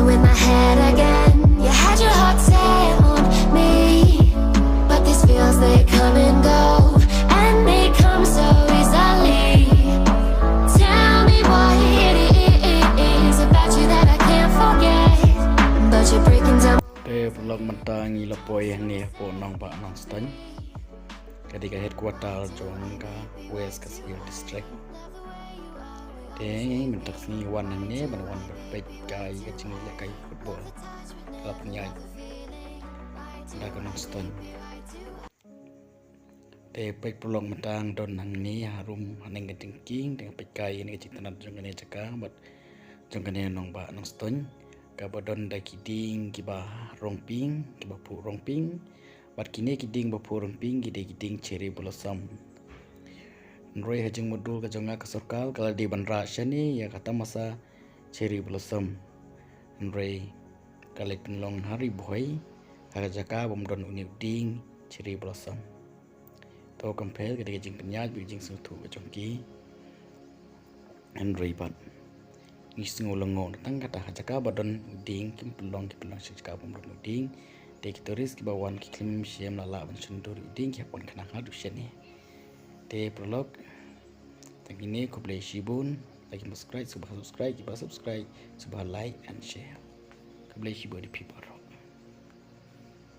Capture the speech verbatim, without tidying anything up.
In my head again, you had your heart set on me. But these feels, they come and go, and they come so easily. Tell me what it is about you that I can't forget. But you're breaking down. Te vlog mynta ngi la poi hangne hapoh Nongbah Nongstoiñ. Ka dei ka headquarter jong ka West Khasi Hills District. Te mynta ka sngi wan hangne ban wan ban peit kai ka jinglehkai football. Ka la pynïaid da ka Nongstoiñ. Te peit paralok mynta nga don hangne harum haneng ka jingkieng, te nga peit kai ïa ka jingtnat jong kane jaka bad jong kane Nongbah Nongstoiñ. Kaba don da ki dieng kiba rong pink, kiba phuh rong pink. Bad kine ki dieng ba phuh rong pink ki dei ki dieng cherry blossom. Hynrei ha jingmut dur ka jong nga, ka sorkar ka la dei ban rah shane ïa ka tamasa cherry blossom. Hynrei ka leit pynlong ha Ri Bhoi, ha ka jaka bym don une u dieng cherry blossom. To kam pher, ka dei ka jingpynïaid bad ka jingsngewthuh ka jong ki. Hynrei pat ngi sngew lyngngoh na tang kata, ha jaka ba don u dieng kim pynlong, ki pynlong sha jaka bym don u dieng. Te ki tourist kiba wan ki khlem shym la lah ban shon dur ïa u dieng, ki hap wan khnang haduh shane. Te paralok, tang kine, khublei shibun. Lada kim subscribe, sngewbha subscribe, kiba subscribe sngewbha like and share. Khublei shibun ïa phi baroh.